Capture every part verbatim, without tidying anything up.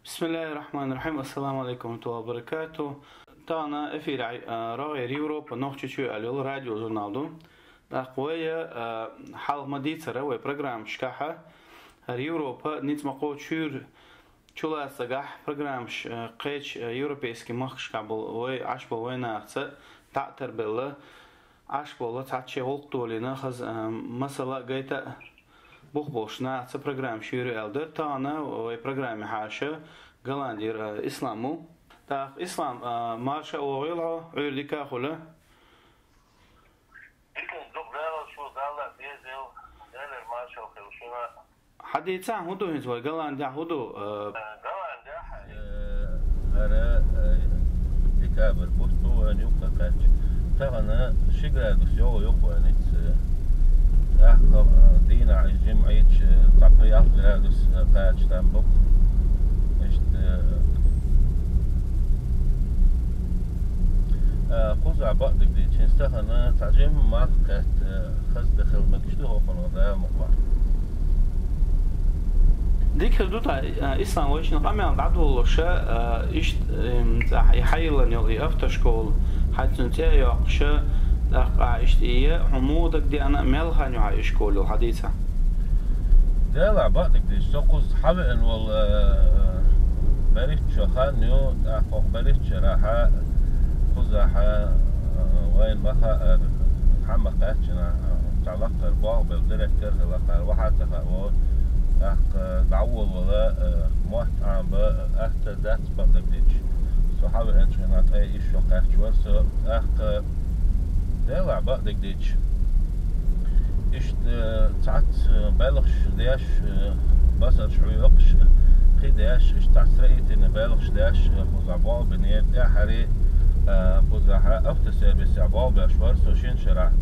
بسم الله الرحمن الرحيم. السلام عليكم ورحمة الله وبركاته. Тахана эфир рогӀера Европа нохчийчоь аьлла йола радиожурнал ду. ТӀаккха вай, а, хьалха ма дийцара вай программашкахьа, хӀара Европа ницкъ ма кхочура чулацагахь программаш, а, кхеча, а, европейски махкашкахь бола вай, Ӏаш бола вай нахаца дӀа а тарбелла, Ӏаш бола цхьацца шоай гӀулакх толийна, хаза, а, масала а гайта а бух болча нахаца программаш йийр аьлла дар. Тахана вай программе хьаьша Голландера, а, Ислам ва. ТӀаккха, Ислам, а, марша вогӀийла хьо, Ӏуйре дика а хуьлда. Дика ду, Дала шу, Дала безел, Дала маршал хил шуна. Хьадийцахьа, хӀун ду хӀинца вай Голландехь, хӀун ду, а? Голландехь, э, хӀара, э, декабрь бутт ду вайна юкъе кхаьча. Тахана ши градус йола юкъе вайна иццара. ТӀаккха, э, дийнахьа, жимма Ӏийча, э, цхьа пхи-ялх градус, э, кхача там бу-кх. Иштта, э, э, кхузахь бакъдерг дийцача, хӀинца тахана цхьа жимма малх кхетта, э, хаза ди хила мегаш ду хӀокхунах, Дала мукъалахь. Дика хир ду тӀаккха, а, Ислам, вай шин къамел дӀадолалуш, а, иштта, эм, цӀа-, и хьайиллина йола и автошкола, хьай цун цӀи а йоаккхаш, тӀаккха иштта и я, хьуна муха дагадеана, мел хан ю хьа и школа йола, хьадийцахьа. Делахь бакъдерг дийцача, со кхуза хьавеана вола, э, берхӀитта шо хан ю, тӀаккха хӀокху берхӀитта шарахьа кхузахьа, э, вайна ма хаара, хьа ма кхаьчна, цхьа лакхара болх белла директор хилла кхара, ваха а ца хаьа вай. ТӀаккха дӀаволавала, э, мотт Ӏамабан атта дац бакъдерг дийцача. Со хьавеанчу хенахь ткъе исс шо кхаьчна вара со. ТӀаккха, делахь бакъдерг дийцача, иштта цхьацца белхаш деш, э, басарш хьоькхуш, кхин деш, иштта цхьацца строительни белхаш деш, э, кхузахь болх бинера, тӀаьххьара, э, кхузахьа автосервисехь болх беш вара со шина шарахь.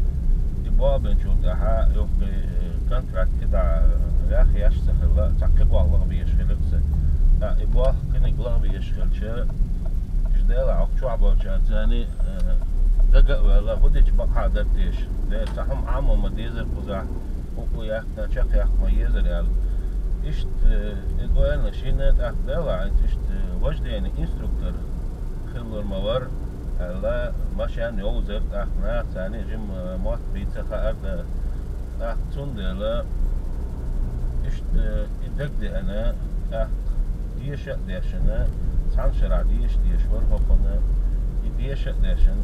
И болх бинчул тӀаьхьа юха, э, контракт кхидӀа, э, ваьхьа еш ца хилла, цхьа кхин болх лаха безаш хилира сан. ТӀаккха и болх кхиниг лаха безаш хилча, иштта делахь хӀокху чохь болчаьрца, э, дага а ваьлла, хӀун дича бакъахьа дара теша. Дера, цхьа хӀума Ӏамо ма дезара кхузахь, хӀокхо яхкина чекхъяккха ма езара аьлла. Иштта, э, и ойланаш йина, тӀаккха делахь, хӀинца иштта, э, вождение инструктор хилар ма вара, аьлла, машен йовзара, тӀаккха нахаца жимма, э, мотт бийца хаьара дара. ТӀаккха цундела иштта и дагадеана, тӀаккха деша а дешна, цхьана шарахь деша дезаш вара хӀокхунна, и деша а дешна,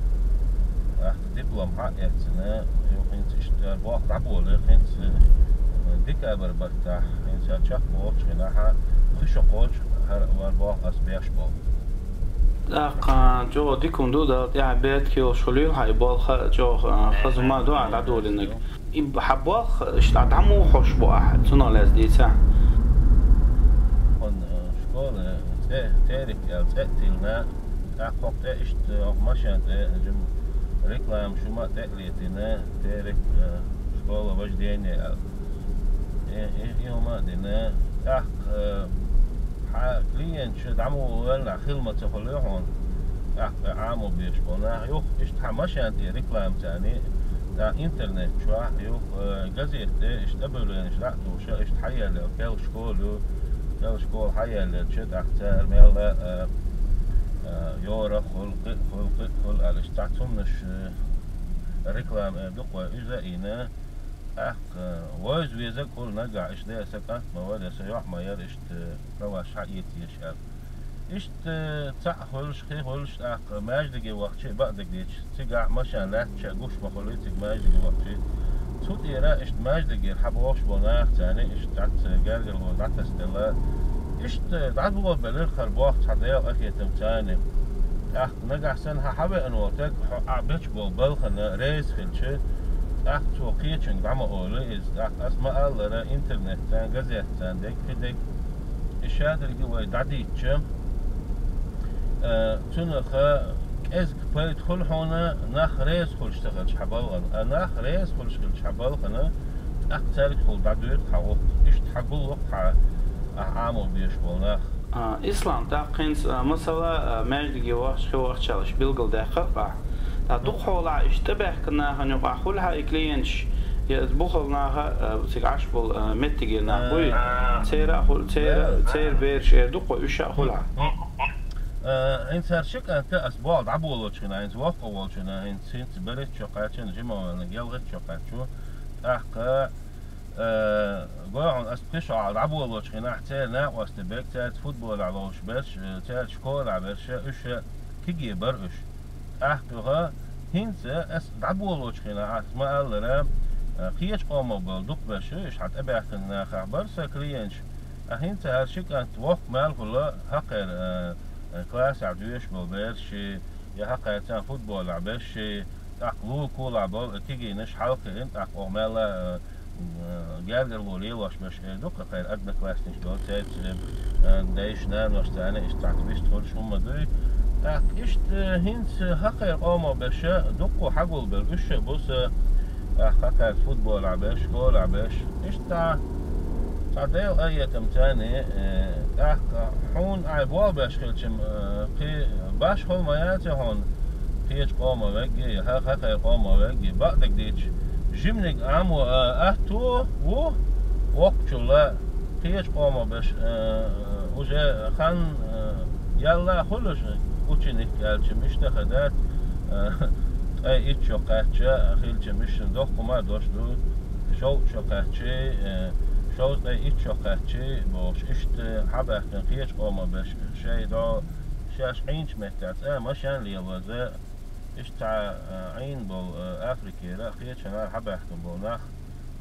тӀаккха диплом хьа а эцна, юха хӀинца иштта болх дӀаболийра хӀинца, э, декабрь баттахь, хӀинца чекхбохучу хенахь, пхи шо кхочу хӀара вара болх ас беш болу. ТӀаккха чӀогӀа дика хӀума ду, Далла тӀехь беркате йолуш хуьлийла хьан и болх, чӀогӀа, а, хаза хӀума ду ахь дӀадолийнарг. И хьан болх иштта дӀа муха хьош бу ахь, цунах лаьцна дийцахьа? Хьуна, э, школа, э, цӀе, Терек аьлла цӀе а тиллина, тӀаккха хӀокху тӀе иштта, э, хӀокху машен тӀе, э, жим реклама шу ма тӀе а летийна, Терек, э, школа вождения аьлла. Э, э, и хӀума а дина, тӀаккха, э, хьан клиенташ дӀа ма вовлавеллехь, хила ма ца хуьлу хьуна, тӀаккха Ӏамо безаш болу нах. Юха иштта хьан машен тӀе реклама царний, тӀаккха интернет чохь, юха, э, газета тӀе иштта объявленеш дӀа а тухуш, иштта хьаеллера, кхел школа ю, кхел школа хьаеллерча, тӀаккха цара мелла, э, э, йора хуьлу, кхин а хуьлу, кхин а хуьлу аьлла, иштта цхьа цхьа хӀуманаш, э, реклама эр ду-кх вай, иза а йина, тӀаккха вевза-везарг хуьлу нагахь, иштта дера сан кӀант ма вара, я сан йоӀ ма яра, иштта праваш хьаэца езаш аьлла. Иштта цхьаъ хуьлуш, кхин хуьлуш, тӀаккха маьждиге вахча а бакъдерг дийцича, цигахь машен лаьтташ а гуш ма хуьлий цига маьждиге вахча. Цу тӀера иштта маьждигера хьан бохуш болу нах царний, иштта цхьацца гергарло дӀатасаделла. Иштта дӀадолабелира хӀара болх цхьа Делан къахетамца царний. ТӀаккха нагахь санна хьан хьан веана волу стаг, хьо ахь бечу болу балхана реза хилча, тӀаккха цо кхечуьнга дӀа ма олу иза. ТӀаккха ас ма-аллара, интернетца, газетца дерг, кхин дерг, и шадерг а вай дӀадийцча, э, цунах кӀезиг пайда хуьлу хьуна, нах реза хуьлуш ца хилча хьан балхана. А нах реза хуьлуш хилча хьан балхана, тӀаккха цаьргахула дӀадоьду хьан гӀуллакх. Иштта хьан гуллакх хьан, ахь Ӏамо безаш болу нах. А, Ислам, тӀаккха хӀинца, а, масала, а, маьждиге вахча, кхин вахча аьлла, билгалдаьккхира-кх ахь. ТӀаккха дукхахьолахь иштта тӀебаьхкина нахана юкъахь хуьлу хьан и клиенташ, Я бухал наха, а, цига Ӏаш болу, а, меттиге нах буй? А. Церан а хуьлу, церан, а, церан бераш эр ду-кх вай, уьш а хуьлу. А, хӀинца хӀара ши кӀант ас болх дӀаболочу хенахь, хӀинца воккха волчу хенахь, хӀинца, хӀинца берхӀитта шо кхаьчна, жима ваьлларг ялхитта шо кхаьчна. ТӀаккха, а, гой хьуна, ас пхи шо Ӏалла дӀаболочу хенахь, церан накъостий берг, цаьрца футболехь ловзуш берш, а, цаьрца школехь берш, уьш а кегий бара уьш. ТӀаккха юха, хӀинца ас дӀаболочу хенахь, ас ма-аллара, а, кхечу къомах болу дукхахберш, уьш хьан тӀебаьхкина нахах бара сан клиенташ. Ткъа хӀинца хӀара ши кӀант воккха мел хуьлу хӀокхеран, а, а, классехь доьшуш болу бераш, я хӀокхеран царна футболехь берш, тӀаккха лулахь-кулахь болу кегийнаш хьалакхиъна, тӀаккха оха мелла а, а, гергарло лелош берш эр ду-кх, кхеран одноклассники долу, цаьрца, а, дайша, наноша царна иштта цхьацца вистхуьлуш хӀума дуй. ТӀаккха иштта, а, хӀинца хӀокхеран къомах берш а дуккха хьагулбелла, уьш а бу сан, тӀаккха хӀокхерца футболехь берш, школехь берш. Иштта цхьа Делан къинхетам царна, э, тӀаккха хьуна ахь болх беш хилча-м, э, кхин башхо ма яц хьуна, кхечу къомах верг а, я хӀа-, хӀокхеран къомах верг а, бакъдерг дийцича, жиманиг Ӏамо, э, аьтто ву воккхачул а, кхечу къомах берш, э, уже хан, э, яьлла хуьлуш, ученик аьлча-м иштта хир дац, э, ткъе итт шо кхаьчча хилча-м, иштта доккха хӀума а долуш ду. Шовзткъа шо кхаьччий, э, шовзткъе итт шо кхаьччий бохуш, иштта хьабаьхкина кхечу къомах берш шайн дӀо шаьш Ӏийначу меттехь цӀа машен лелоза, иштта цхьа, э, Ӏийна болу, э, Африкера а, кхечанара а хьабаьхкина болу нах,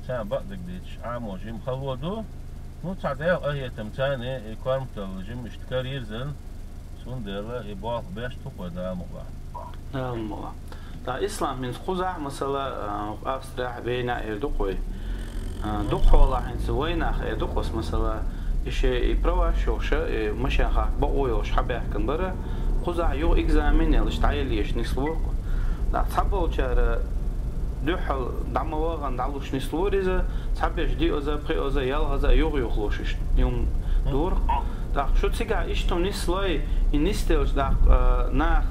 царна бакъдерг дийцича, Ӏамо жима хало ду. Ну, цхьа Делан къинхетам царна и корматалла жима иштта карайирзина, цундела и болх беш ду-кх вай, Дала мукъ лахь. Дала мукъ лахь. Ткъа, Ислам, хӀинца кхузахь, масала, а, Австрехь, Венехь эр ду-кх вай. А, дукха хьолахь хӀинца вайнах эр ду-кх ас, масала, и шайн и праваш йолуш, и машен хахка бакъо йолуш хьабаьхкина бара, кхузахь юха экзамен ялаш дӀаеллеш нислора-кх. ТӀаккха цхьаболчара дуьххьал дӀа ма вахана дӀалуш нислора иза, цхьаберш диъаза, пхиъаза, ялхаза а юха-юха луш иштта. Юм дура. ТӀаккха шу цигахь иштта хӀума нислой, и нисделча тӀаккха, а, нах,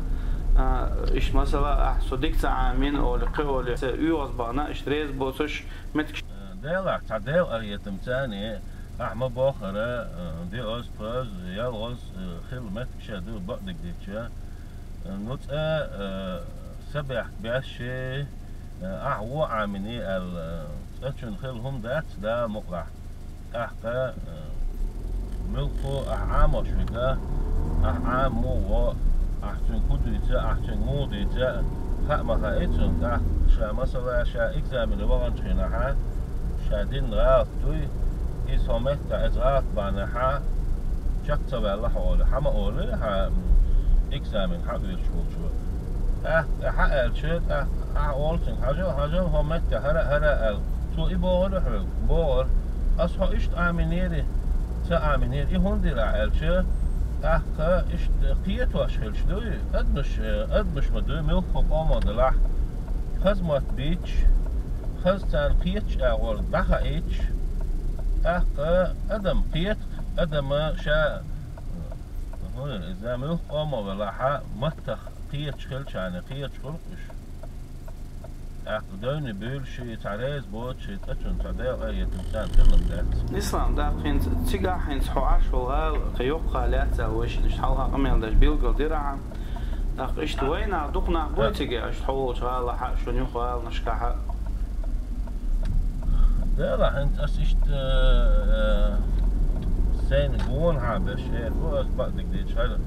а, иштта, масала, ахь со дика ца Ӏамийна олий, кхин олий, ца оьгӀаз бахана, иштта реза боцуш меттигаш. Делахь, цхьа Делан къинхетам царна, ахь ма-боххара, а, диъаза, пхиъаза, ялхаза, а, хила меттигаш а ду, бакъдерг дийцича. Ну, цкъа, э, са бехк беш, э, ахь вон Ӏамийний аьлла, э, цкъачунна хила хӀума дац, Дала мукъ лахь. ТӀаккха, э, муьлхха ахь Ӏамош верг а, ахь Ӏама муха во, ахь цуьнга хӀун дуьйцу, ахь цуьнга муха дуьйцу, хаа ма хаьа цунна. ТӀаккха ша, масала, ша экзамене ваханчу хенахь, ша дина гӀалат дуй, иза хьо меттахь, иза гӀалат бахьанехь чекх ца ваьлла хьо олий, хьан ма олий хьан, м, экзамен хьан оьцуш волчо. ТӀаккха хьан аьлча, тӀаккха ахь олу цуьнга: «Хьажал, хьажал, хьо меттахь хӀара а, хӀара а», — аьлла. Цо и бохура хьоьга? Бохура. Ас хьо иштта Ӏамийнера, ца Ӏамийнера, и хӀунда дира ахь аьлча, тӀаккха иштта кхетош хилча дуй, адамаш, э, адамаш ма дуй, муьлхха къомах делахь, хаза мотт бийцча, хаза царна кхеташ агӀор дӀахаийташ, тӀаккха адам кхета-кх, адама ша, хӀун, иза муьлхха къомах велахь, маттах кхеташ хилчахьана, кхеташ хуьлу-кх уьш. ТӀаккха девне буьйлуш, цхьа реза боцуш, цкъачунна цхьа Делан къинхетам царна хилла дац. Ислам, тӀаккха хӀинца цигахь, хӀинца хьо Ӏаш волу гӀала кхин йоккха гӀала яц аьлла вайшиннаш хьалха къамел деш билгал дира ахьа. ТӀаккха иштта вайнах дукха нах буй цига, иштта хьо волчу гӀалахь а, шуна юха гӀаланашкахь а? Делахь, хӀинца ас иштта, э, сайна гонахьа беш эр бу ас, бакъдерг дийцича, хӀара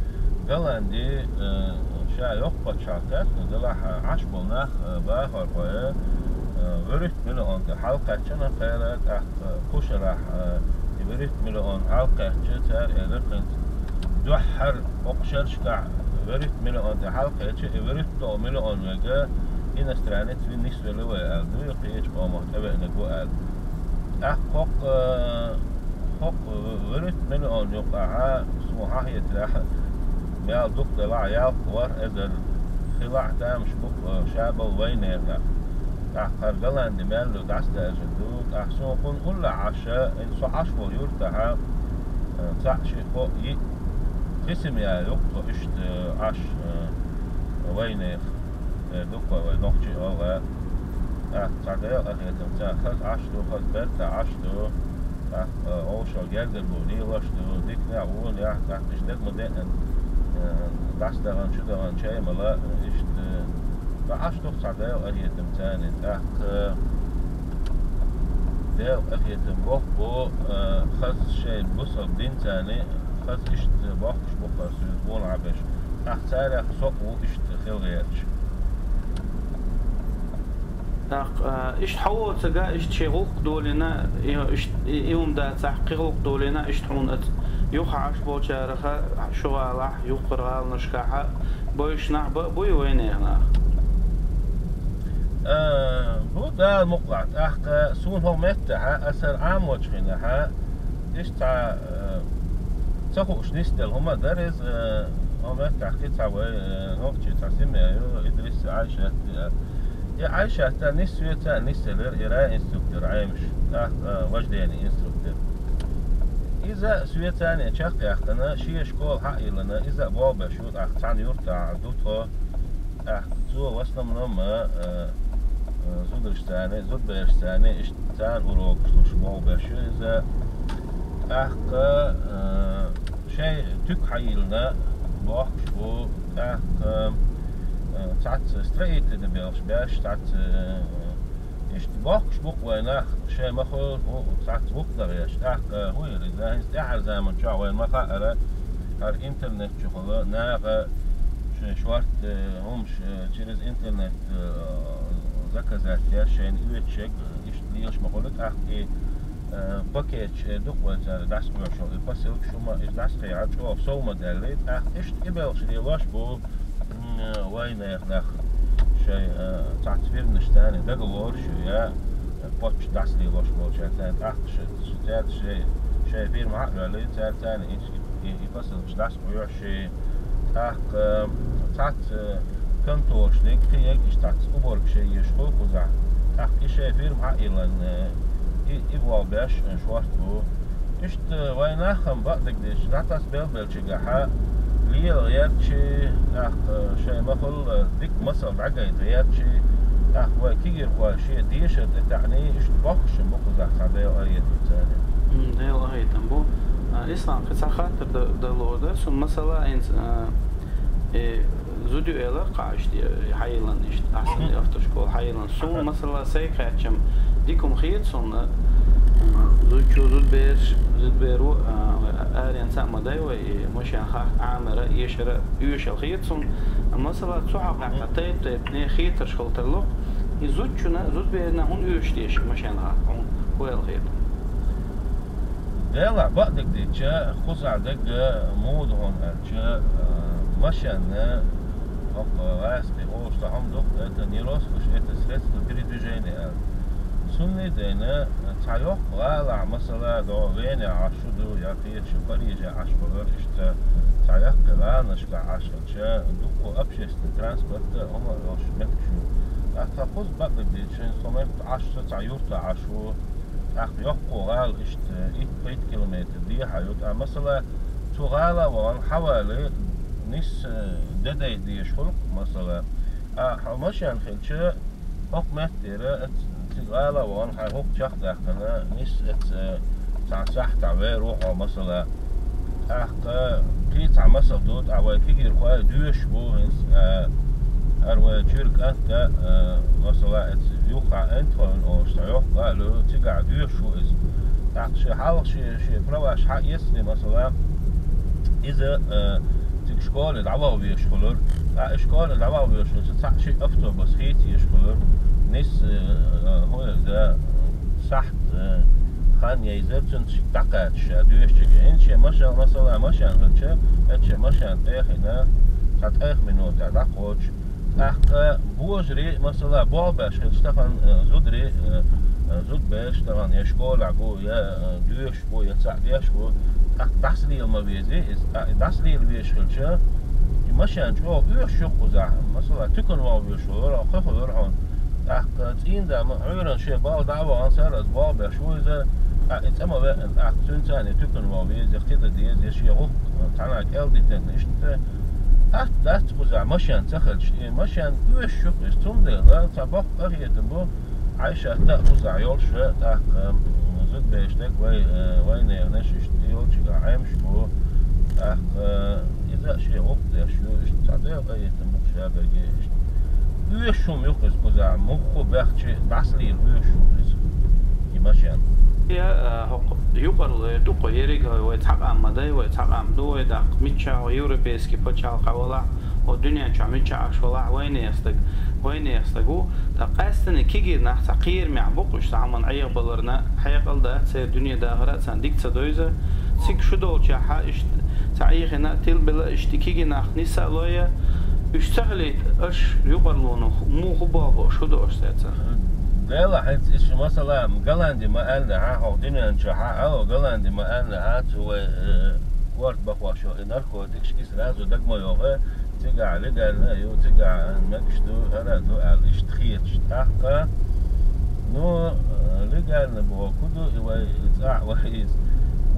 Голланди, э, ша йоккха пачхьалкх яц, но делахь Ӏаш болу нах, э, бахархой, э, вуьрхӀитта миллион тӀе хьалакхаьчна кхеран, тӀаккха кху шарахь, э, и вуьрхӀитта миллион хьалакхаьчча, цара элира хӀинца дуьххьара хӀокху шерашкахь вуьрхӀитта миллион тӀе хьалакхаьчча, и вуьрхӀитталгӀа миллион верг иностранец вина нисвелла вай аьлла дуй, кхечу къомах тӀевеанарг ву аьлла. ТӀаккха хӀокху, хӀокху вуьрхӀитта миллион юкъахь, суна хетарехь, мел дукха делахь, ялх-ворхӀ эзар хилахь тамаш бу-кх ша болу вайнехан. ТӀаккха хӀара Голланди мел ю дӀасадаьржина ду, тӀаккха суна кхунна уллехь Ӏаш, и со Ӏаш волу юьртахь, цхьаъ, шиъ, кхоъ, йиъ, кхин семья ю-кх тхо иштта Ӏаш, вайнехан, э, ду-кх вай нохчий а, гӀалгӀай а. ТӀаккха цхьа Делан къахетамца хаза Ӏаш ду, хаза бертахь Ӏаш ду. ТӀаккха, э, вовшах гергарло лелаш ду, диканехь, вонехь, тӀаккха иштта дага ма деана, э, дӀасадахана, чудахана чай мала, э, иштта, э, ткъа Ӏаш ду-кх цхьа Делан къахетамца. ТӀаккха, э, Делан къахетам боккха бу, э, хаза шайн бусалба динца, хаза иштта бохкуш бу-кх хаза суьйра гӀуна Ӏабеш. ТӀаккха царех со а ву иштта хила гӀерташ. ТӀаккха, а, иштта хьо воцург, иштта шен гӀуллакх долийна, и, иштта и, и хӀума дацахь, кхин гӀуллакх долийна, иштта хьуна оцу юха Ӏаш болчарех, шу гӀалахь, юххера гӀаланашкахь, бевзаш нах бан а буй вайнехан нах? А, бу, Дала мукъалахь. ТӀаккха суна хӀокху меттехь, аса хӀара Ӏамочу хенахь, иштта цхьа, э, ца хууш нисделла хӀума а дара иза, э, хӀокху меттехь кхин цхьа вай, э, нохчий цхьа семья ю, Идрис, Ӏайшат, э, и Ӏайшат а нисса соьца а нисделира, и рай инструктор Ӏемаш, тӀаккха, э, вождение инструктор. Иза соьца а чекхъяьккхина, шен школа хьа а йиллина, иза а болх беш ю, тӀаккха цхьана юьртахь ду тхо. ТӀаккха цо в основном, э, э, зударшца, зудаберашца, иштта царна урокаш луш болх беш ю иза. ТӀаккха, э, шайн туька хьайиллина бохкуш бу, тӀаккха, э, цхьацца строительни белхаш беш, цхьацца, э, иштта бохкуш бу-кх вайн нах, шайн ма-хуьллу, цхьацца гӀуллакх дан гӀерташ. ТӀаккха хӀун яра иза? ХӀинца тӀаьхьара заман чохь вайна ма хаьара, хӀара интернет чухула наха шайн шорта, э, хӀумаш, э, через интернет, э, заказать деш, шайна оьцуш ерг, э, иштта лелаш ма хуьлу, тӀаккха и, э, пакеташ, э, ду-кх вай цара дӀасакхоьхьуш йолу, и посылкаш хӀума, и дӀасакхехьа чӀогӀа сов ма даьлла, тӀаккха иштта и белхаш лелош бу, м, вайнехан нах шайн, э, цхьацца фирманашца договораш ю, я почта дӀасалелош болчаьрца, тӀаккха ш-, ш-, цаьрца шайн, шайн фирма хьа а йоьллий, цаьрца и, и, и посылкаш дӀасакхоьхьуш, тӀаккха цхьацца контораш дерг, кхин ерг, иштта цхьацца уборка шайн еш хуьлу кхузахь. ТӀаккха и шайн фирма хьа а йиллина, и, и болх беш шорта бу. Иштта вайн нахам бакъдерг дийцича, дӀатасабелла белчигахьа лела гӀертачий, тӀаккха шайн ма-хуьллу дика масал дӀагайта гӀертачий, тӀаккха вай кегийрхой шен дешар тӀе таьӀний, иштта бохкуш бу кхузахь цхьа Делан къахетамца. М, Делан къахетам бу. А, Ислам, кхин цхьа хаттар дан, дан луур дара суна. Масала, хӀинца, а, э, зуда ю элира-кх ахь иштта, э, хьайиллина иштта, ахьа санна автошкола хьайиллина. Суна, масала, сайн кхаччалц дика хӀума хета суна, э, зудчо, зудабераш, зудаберо, э, аренца а ма дай вай, и машен хьа Ӏамара, эшара оьшуш хета суна. Масала, цу хьокъехь тхан тайп-тайпана хетарш хила тарло-кх, и зудчунна, зудаберна хӀунда оьшуш деза машен хьа, хьуна хӀун аьлла хета? Делахь, бакъдерг дийцича, кхузахь дерг муха ду хьуна аьлча, а, машен, хӀокху гӀазкхийн олуш цхьа хӀума ду-кх, это не роскошь, это средство передвижения аьлла. Цунна а дена, цхьа йоккха гӀалахь, масала, дӀо Венехь Ӏаш шу ду, я кхечу Париже Ӏаш хилар, иштта цхьа яккхий гӀаланашкахь Ӏаш хилча, дуккха общественный транспорт а, хӀума а йолуш меттигаш ю. ТӀаккха кхуза, бакъдерг дийцича, со меттиг Ӏаш ца, цхьа юртахь Ӏаш ву, тӀаккха йоккха гӀала иштта итт-пхийтта километр дехьа ю. ТӀаккха, масала, цу гӀала а вахана, хьавале, нисса де дайта дезаш хуьлу-кх, масала. Ткъа хьо машен хилча, хӀокху меттера, эц-, цига гӀала а вахана, хьайн гӀуллакх чекхдаьккхина, нисса эца цхьана сахьтехь вер ву хьо, масала. ТӀаккха кхин цхьа масал ду, тӀаккха вай кегийрхой доьшуш бу, хӀинца, а, хӀара вай чуьра кӀант а, а, масала, эца юххехь Эйндховен олуш цхьа йоккха гӀала ю, цигахь доьшуш ву иза. ТӀаккха шен хьалха шен, шен праваш хьаэцний, масала, иза, а, цига школе дӀаваха везаш хуьлура. ТӀаккха и школе дӀаваха везаш хуьлура, цхьаъ-шиъ автобус хийца езаш хуьлура. Нисса, а, хӀун яра, сахьт, а, хан йайзара цуьнца шиъ дӀакхача ша доьшучуьнга. ХӀинца шен машен, масала, машен хилча, эца шен машен тӀе а хиъна, цхьа ткъех минотехь дӀакхочуш. ТӀаккха божарий, масала, болх беш хилча, тахана, а, зударий, а, а, зудабераш тахана я школехь бу, я, а, доьшуш бу, я цхьаъ деш бу, тӀаккха дӀасалела ма везий иза. ТӀаккха и дӀасалела везаш хилча, и машен чӀогӀа оьшуш ю-кх кхузахь. Масала, туькана ваха везаш хилча, кхин хӀун хир хьуна? ТӀаккха цӀийнда ма, Ӏуьйранна шен балха дӀа а вахана, сарралц болх беш ву иза, тӀаккха и цӀа ма веана, тӀаккха цуьнца а туькана ваха веза, я кхин дан деза, я шен гӀуллакх цхьана кӀел дитина, иштта атта дац кхузахь машен ца хилча. И машен оьшуш ю-кх иза, цундела цхьа боккха къахетам бу, Хьайшатта а кхузахь йолуш, тӀаккха, м, зудабераш дерг вай, э, вайнехан иштта йолчуьнга Ӏемаш бу, тӀаккха, э, иза а шен гӀуллакх деш ю, иштта цхьа Делан къахетам бу-кх ша берриге иштта. Оьшуш хӀума ю-кх иза кхузахь, муха баьхча дӀасалела оьшуш хӀума ю иза, и машен. Я, а, хӀокху юкъара ло, дукха ерриг а вай цхьа къам ма дай, вай цхьа къам ду, вай даккха миччахьа европейский пачхьалкхехь валахь, хӀо дуьнен чохь миччахь Ӏаш валахь, вайнехан стаг, вайнехан стаг ву. Ткъа къаьсттина кегий нах цхьа кхерамехь бу-кх уьш, цхьа хӀуманна Ӏехабаларна хьекъал дац, церан дуьне дахар а царна дика ца дойза. Цига шу долчохь иштта цхьа Ӏехийна а, тилбелла а, иштта кегий нах нисса а лой, уьш ца хилийта, аша юкъарлонах муха болх бо, шу до аша цаьрца? Делахь, хӀинца иза шу масала Голланди ма аьллехь, хӀокху дуьнен чохь а, ало, Голланди ма аьллехь, цу вай, э, корта бахош йолу и наркотикаш, и сразу дага ма йогӀу, цигахь легально а ю, цигахь мегаш ду, хӀара а ду аьлла, иштта хеташ. ТӀаккха, ну, легально бохург ду, и вай цӀахь а вай иза,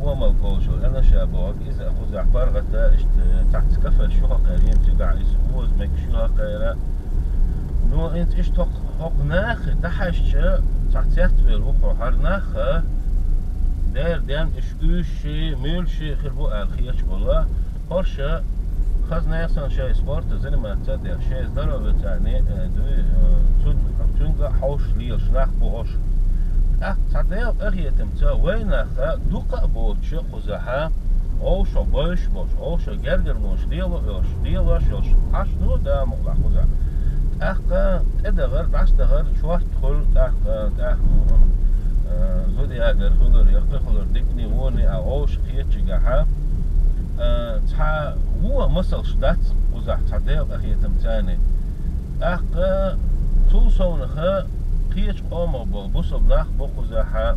Ӏамал кхочуш йолу НШ бохург, иза а кхузахь паргӀата, иштта цхьацца кафеш ю хӀокхеран, цигахь иза оза мегаш ю хӀокхеран. Ну, хӀинца иштта хӀокху, хӀокху нахе дӀахьаьжча, цхьа цецвелла ву хьо, хӀара нах а, дера денна, уьш уьйший, муьйлший хир бу аьлла хеташ болу. ХӀорш хаза нехан санна шайн спортан заниматься а деш, шайн здоровье царна, э, дуй, э, цун-, цуьнга а хьовсуш лелаш нах бу хӀорш. ТӀаккха цхьа Делан къахетамца вай нах а дукха а боцуш кхузахь, вовшах бовзуш болуш, вовшах гергарлонаш лело а йолуш, лелош а йолуш, Ӏаш ду, Дала мукъалахь, кхузахь. ТӀаккха тӀедахар, дӀасадахар шортта хуьлу, тӀаккха, тӀаккха, э, зуда ягар хуьлура, я кхин хуьлура, диканиг, вониг а вовшах кхетачигахь, э, цхьа вон масалш дац кхузахь цхьа Делан къахетамца. ТӀаккха цул совнаха кхечу къомах болу бусалба нах бу кхузахь,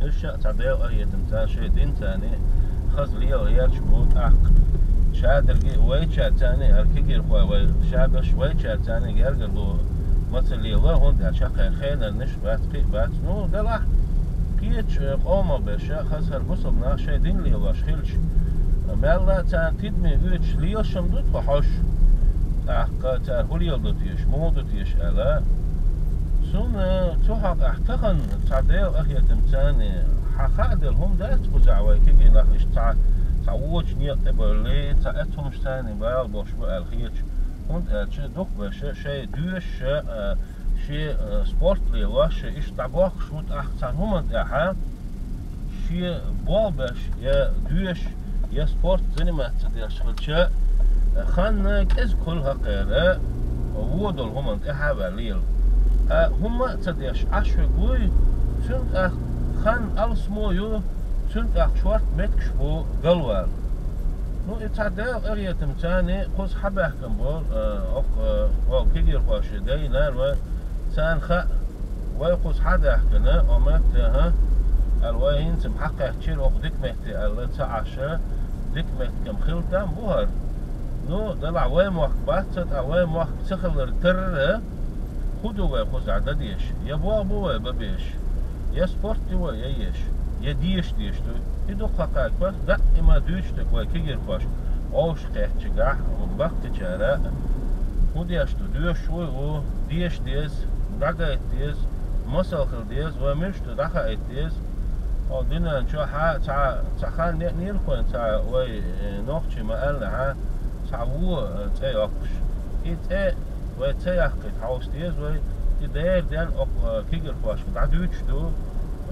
уьш а цхьа Делан къахетамца шайн динца хаза лела гӀерташ бу, тӀаккха шадерг а вайчаьрца а, хӀара кегийрхой вай шаберш вайчаьрца а гергарло ма ца лело, хӀунда аьлча кхеран хенарнаш бац, кхин а бац. Ну, делахь, кхечу къомах берш а хаза хӀара бусалба нах шайн дин лелош хилча, мелла а царна тидаме оьцуш лелаш ма ду тхо хьожуш. ТӀаккха цара хӀун леладо теша, муха до теша аьлла. Цунна цу хьокъехь тахана цхьа Делан къахетамца хьан хааделла хӀума дац кхузахь вай кегий нах иштта цхьа, цхьа вочу некъа тӀе а бевлла, цхьа эцхьумаш царна бала болуш бу аьлла хеташ. ХӀунда аьлча дукхахберш шайн доьшуш а, шен, а, спорт лелош а, иштта дӀабохкуш бу, тӀаккха цхьана хӀуманна тӀехь шен болх беш я доьшуш, я спорт заниматься деш хилча, хан кӀезиг хуьлу хӀокхеран, вон долу хӀуманна тӀаьхьа а ваьлла лела. Ткъа хӀумма а ца деш Ӏаш верг вуй, цуьнан тӀаккха хан алсамо ю, цуьнан тӀаккха шортта меттигаш бу галвала. Ну, и цхьа Делан къахетамца кхуза хьабаьхкина болу, а, окху, а, вай кегийрхошна дайнар вай, царна хаьа, вай кхуза хьадаьхкина, о метте, хӀа, аьлла, вай хӀинца-м хьакхаьччира окху дика метте аьлла, ца Ӏаш, дика меттиг-м хила там бу хӀара. Ну, делахь вай мохк бац, ткъа вай мохк ца хилар тарра, хӀун ду вай кхузахь дан дезаш? Я болх бу вай бан безаш, я спорт ю вай ян езаш, я деша дезаш ду. И ду кхакхаьрга даима дуьйцуш дерг вай кегийрхошка, вовшах кхеттачигахь, баккхийчара а. ХӀун деш ду, доьшуш вуй ву, деша деза, дӀагайта деза, масал хила деза, вай муьлш ду дӀахаийта деза. Хьо дуьнен чохь а цхьа, цхьа хан неънера кхойн цхьа вай, э, нохчий ма-аьллинехь, цхьа вон, э, цӀе йоккхуш. И цӀе вай ца яккхийта хьовса деза вай, и дера денна окху, э, кегийрхошка дӀадуьйцуш ду,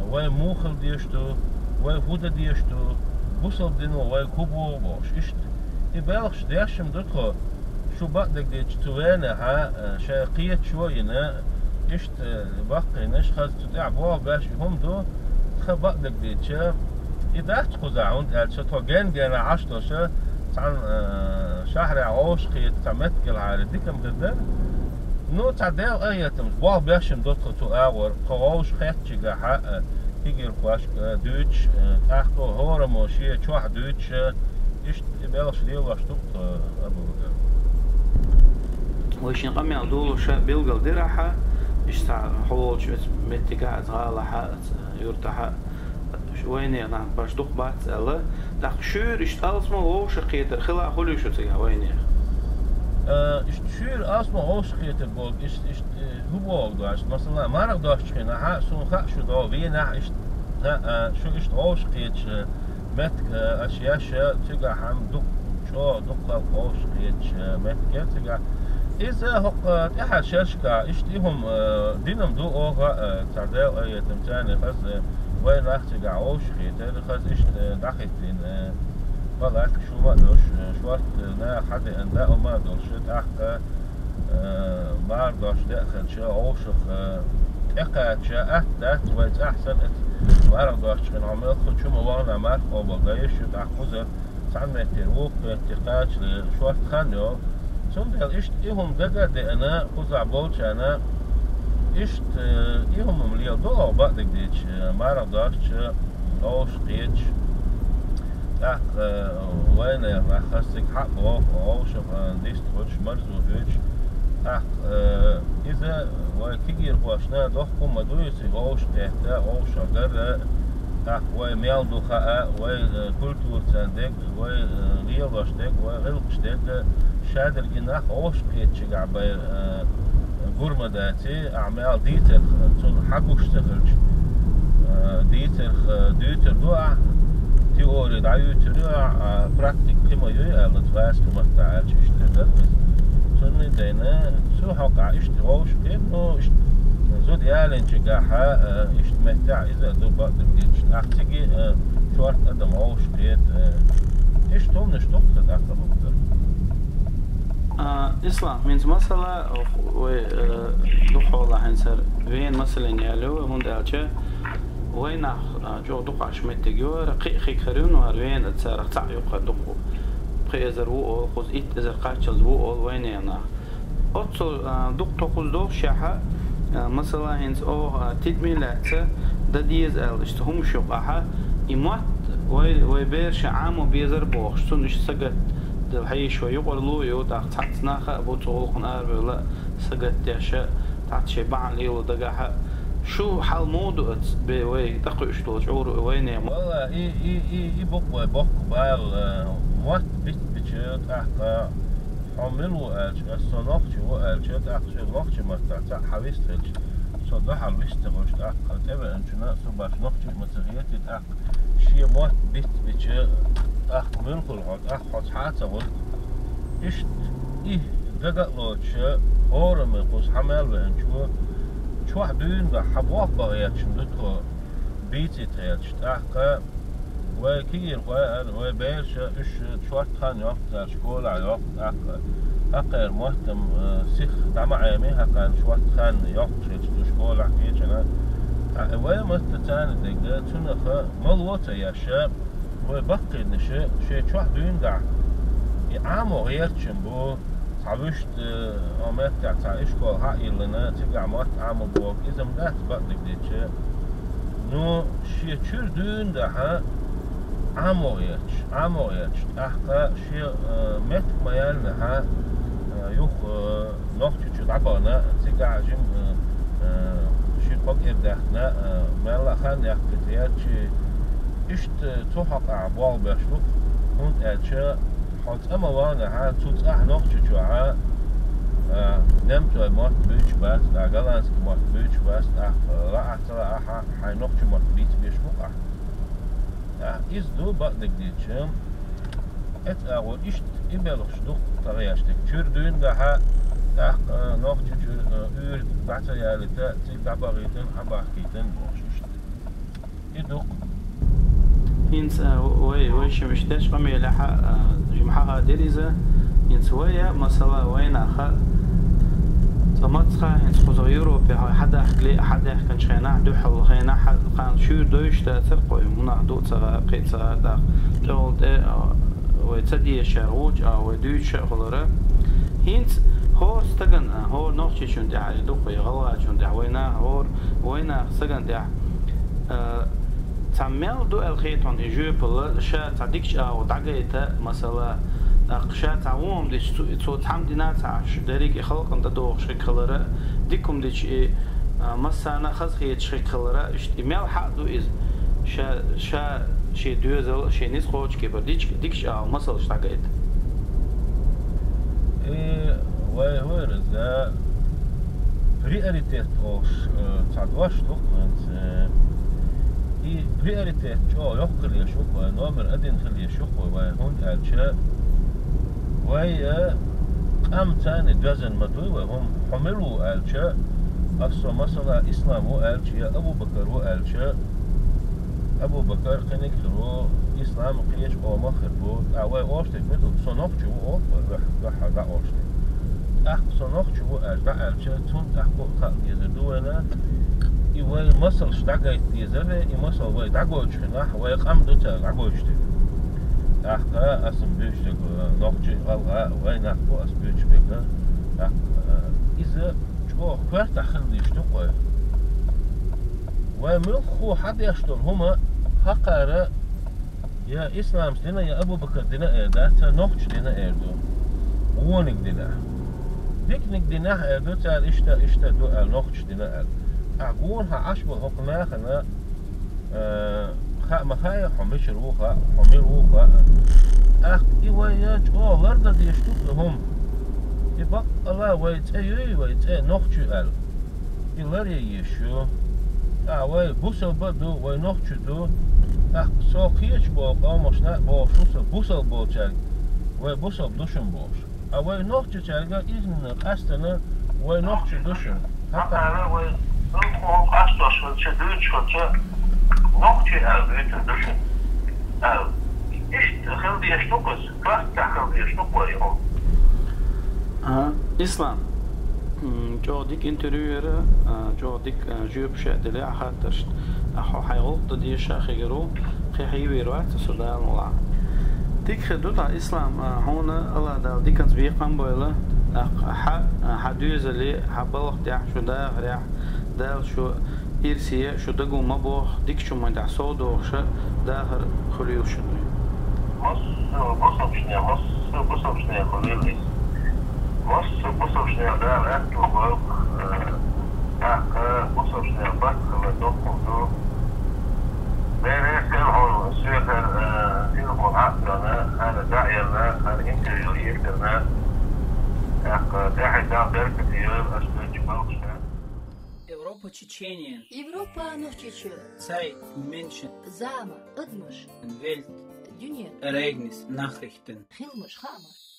вай муха хила дезаш ду, вай хӀун дан дезаш ду, бусалба дино вайга хӀун боху бохуш. Иштта и белхаш деш-м ду тхо, шу бакъдерг дийцича цу венехь, э, шайн кхеташо а йина, иштта, э, баккхийнаш хаза цу тӀехь болх беш и хӀума ду, тхан бакъдерг дийцича, и дац кхузахь, хӀунда аьлча тхо ген-генахь Ӏаш долуш, цхьана, э, шахьарехь вовшахкхета цхьа меттиг елахьара дика-м хир дара. Ну, цхьа Делан къахетамца болх беш-м ду тхо цу агӀор, тхо вовшах кхеттачигахь а, кегийрхошка дуьйцуш, э, тӀаккха хӀораммо шен чохь дуьйцуш, э, иштта и белхаш лелош ду тхо, Абу-Бакар. Вай шен къамел долуш билгал дира ахьа, иштта хьо волчу меттигахь а, гӀалахь а, юьртахь а, вайнехан нах баш дукха бац аьлла, тӀаккха шуьйра иштта алсамо вовшах кхетар хила а хуьлий шу цигахь вайнехан? Э, иштта шуьйра алсамо вовшахкхетар болга, иштта, иштта, э, хӀун боху ду аша? Масала, марха доцчу хенахь, суна хаьа шу догӀу венахь, иштта, а, а, шу иштта вовшахкхеташ, э, меттиг, э, аша еш, э, цигахь хьама дукха, чӀогӀа дукха халкъ вовшахкхеташ, э, меттиг я цигахь. Иза хӀокху, э, тӀаьхьарчу шерашкахь, иштта и хӀума, э, дина-м ду оха, э, цхьа Делан къинхетамца, хаза, э, вайн нах цигахь вовшахкхетара, хаза иштта, э, дӀахӀиттийна, э, палатка шу ма а долуш, э, шорта, э, наха хьадеана даа ма а долуш, тӀаккха, э, марха доцчу деа хилча, вовшах, э, тӀекхача атта дац, вай цӀахь санна, марха доцчу хенахь, хьо мелхо чу ма вахана марха къобал дан йиш ю, тӀаккха кхузара цхьана меттера вукху метте кхачале шорта хан йо. Цундела иштта и хӀума дага а деана, кхузахь болчарна, иштта, э, и хӀума-м леладо оха бакъдерг дийцича, э, марха доцчу, вовшахкхеташ. ТӀаккха, э, вайнехан нах хаза цига хьа а боху, вовшах, э, дист хуьлуш, марзо хуьлуш. ТӀаккха, э, иза вай кегийрхошна дохко ма дуй, иза вовшах кхетта, вовшах гара. ТӀаккха вай мел ду хаа, вай, э, культура царна дерг, вай, э, лелош дерг, вай гӀиллакхаш дерг, э, шадерриг нах вовшахкхетчигахь бай, э, гур ма дац. Ци, ахь мел дийцарх, цунна хьагуш ца хилча, э, дийцарх, э, дуьйцур ду ахь, теори дӀаюьйцур ю ахь, а практика кхин ма юй аьлла, гӀазкхийн маттахь аьлча, иштта дара иза. Цунна дайна, цу хьокъехь иштта вовшахкхета, ну, иштта зуда ялийначигахь, э, иштта меттехь иза а ду бакъдерг дийцича, ахь цига, э, шорта адам вовшахкхета, э, иштта хӀуманаш ду-кх ца даккха хӀума дар. А, Ислам, хӀинца масала, вай, э, дукха хьолахь хӀинца хӀара Вена масалин яьлла ю, хӀунда аьлча вай нах, а, чӀогӀа дукха Ӏаш меттиг ю, хӀара кхин а хиг хир ю, ну, хӀара Вена царах цхьаъ ю-кх, хӀара дукха. Пхи эзар ву олу, кхуза итт эзар кхаччалц ву олу вайнехан нах. Оццул, а, дукха тхо кхуза доллушехь, а, масала, хӀинца оха, а, тидаме лаьцна дан деза аьлла, иштта хӀумаш ю-кх ахь, и мотт вай, вай бераша Ӏамо безар бохуш, цунна иштта сагатделла хьийзаш вай юкъарло а ю, тӀаккха цхьацца нах а бу цу гӀуллакхна арабевлла, сагатдеш, цхьацца шайн бахьана лело дагахь а. Шу хьал муха ду оцу бе-, вай тӀекхуьуш долчу чӀуру вайнехан? Валла, и, и, и, и бу-кх вай боккха бала, э, мотт бицбича, тӀаккха хьо мила ву аьлча, аса со нохчи ву аьлча, тӀаккха шен нохчийн маттахь цхьаъ хьан вист хилча, со дуьхьал вист ца хуьлуш, тӀаккха тӀевеанчунна со баш нохчи а ма ца хетий, тӀаккха шен мотт бицбича, тӀаккха муьлхха хуьлу хьо, тӀаккха хьо цхьа а ца гӀуллу. Иштта и дага а лоцуш, хӀораммо кхуза хьан мел веанчо, чохь дуьйна дахь хьан болх бан гӀерташ ду тхо, бийцийта гӀерташ. ТӀаккха вай кегийрхой а, вай бераша, уьш шорта хан йоккху цара школахь йоккху, тӀаккха хӀокхеран мотт-м, э, сиха дӀа ма Ӏеми, хӀокхарна шорта хан йоккхуш хилча цу школахь кхечанхьа. ТӀаккха вай мотт царна дерг, цунах мало ца еш, вай баккхийнаш шайн чохь дуьйна дахь, и Ӏамо гӀерташ-м бу, цхьа вуьшта, э, хӀокху меттехь цхьа ишкол хьа а йиллина, цигахь мотт Ӏамо боху, иза-м дац бакъдерг дийцича. Ну, шен чуьра дуьйна дахь Ӏамо гӀерташ, Ӏамо гӀерташ, тӀаккха шен, э, меттиг ма яьллинехь, э, юха, э, Нохчийчу дӀабахана, цигахь жима, э, э, ши-кхо кӀира даьхна, э, мелла а хан яккхийта гӀерташ, иштта цу хьокъехь болх беш ду-кх, хӀунда аьлча хьо цӀа ма ваханехь, цу цӀахь Нохчийчохь, э, немцойн мотт буьйцуш бац, тӀаккха голландский мотт буьйцуш бац, тӀаккха лаахь а, ца лаахь а, хьайн нохчийн мотт бийца безаш бу-кх ахь. ТӀаккха иза ду бакъдерг дийцича. Эцу агӀор иштта и белхаш ду-кх тӀехь, чуьра дуьйна дахь, тӀаккха, э, Нохчийчу, э, уьйр дӀа ца ялийта, цига дӀабахийтина, Ӏабахкийтина бохуш иштта. И ду-кх. ХӀинца, э, вай, вай шимаш деш къамелехь, э, жимма хьахадира иза. ХӀинца вай, масала, вайнаха, цкъа мацха, хӀинца кхуза Европе хьадахкале, хьадаьхкинчу хенахь, дуьхьал хенахь, кхана шуьйра довш дацара кхо, мунах ду ца гӀа, кхин ца гӀа, тӀаккха тӀехула тӀе, а, вай ца дезачара гӀуча а, вай дуьйцуш а хилара. ХӀинца хӀора стагана, хӀора нохчичунна тӀехь а ду-кх, я гӀалгӀачунна тӀехь, вайнаха хӀора, вайнаха стагана тӀехь, а, цхьа мел ду аьлла хета хьуна и жоьпалла, ша цхьа дикачу агӀор дӀагайта, масала, тӀаккха ша цхьа вон хӀума дича, цо, цо цхьа хӀума дина ца Ӏаш, дерриг и халкъана тӀедогӀуш хилара, дика хӀума дича и, а, массарна а хазахеташ хилара, иштта и мел хьа а ду иза, ша, ша шен доьзал, шен ницкъ кхочу кепара дича, дикачу агӀор масалш дӀагайта. Э, вай хӀораза приоритет олуш, э, цхьа дош ду хӀинца, э, и приоритет чӀогӀа йоккха хила езаш ю-кх вай, номер один хила езаш ю-кх вай, хӀунда аьлча вай, э, къам царна доьзна ма дуй вай, хӀума хьо мила ву аьлча, ас со масала Ислам ву аьлча, я Абу-Бакар ву аьлча, Абу-Бакар кхиниг хир ву, Ислам кхечу къомах хир бу, ткъа вай олуш дерг мила ду, со нохчи ву олу вай, вай, вай хьан дӀа олуш дерг. ТӀаккха со нохчи ву аьлча, дӀа аьлча, цунна тӀаккха а хаа дезар ду вайна, и вай масалш дӀагайта дезар, и масал вай дӀагойтуш хинахь, вай къам ду цаьрга дӀагойтуш дерг. ТӀаккха аса буьйцу дерг, нохчи, гӀалгӀа, вай нах бу аса буьйцуш берг. ТӀаккха, иза чӀогӀа коьртахь хила дезаш ду-кх вай. Вай муьлхха хьадеш долу хӀума хӀокхара я Исламс дина, я Абу-Бакар дина эр дац, цара нохчаша дина эр ду. Вониг дина. Диканиг динехь эр ду цара, иштта, иштта ду аьлла, нохчаша дина аьлла. Ахьа гонахьа Ӏаш болу хӀокху нахана, э, хаа ма хаьа, хьо мичара ву хаьа, хьо мила ву хаьа. ТӀаккха и вай чӀогӀа лардан дезаш ду-кх и хӀума. И баккъала вай цӀе юй, вай цӀе нохчи аьлла. И ларъян езаш ю. ТӀаккха вай бусалба а ду, вай нохчи ду. ТӀаккха со кхечу боху къомашна а бохуш ву со, бусалба болчаьрга вай бусалба ду шуна бохуш. А вай нохчичаьрга иза къаьстина вай нохчи ду шуна. ХӀокхара вай дукха къастош хилча, дуьйцуш хилча, нохчи аьлла дуьйцур ду шуна аьлла. Иштта хила дезаш ду-кх иза, коьртахь хила дезаш ду-кх вай хӀума. А, Ислам, м, чӀогӀа дика интервью яра, а, чӀогӀа дика, а, жоьпаш а делла хаттаршна. А хьо хьайн гӀуллакх дан дезаш а хир ву, кхин хьийвийр вац со, Дала мукъ лахь. Дика хир ду тхан, Ислам, а, хьуна АллахӀ Дала диканца бекхам а бойла, тӀаккха хьан, а, хьан доьзале, хьан балха тӀехь, шун дахарехь, Дала шун ирсе, шун даго ма боху, дикачу хӀуманна тӀехь сов дохуш а дахар хуьлийла шуна. Массо а бусалбанех, массо а бусалбанех хуьлийла иза. Массо а бусалбанех Дала аьтто бойла, э, тӀаккха бусалбанех барт хила доккхур ду. Берриг а хьуна соьгара, э, телефон Ӏа а тоьхна, хӀара дӀа а елла, хӀара интервью а йиртарна, тӀаккха тӀаьхье Дала беркате йойла аш дечу балхашна. Европа Чечения. Европа Нохчийчоь. Цай, Меншин. Зама, адамаш. Вельт. Дуьне. Эрейгнис, нахрихтин. Хиламаш, хаамаш.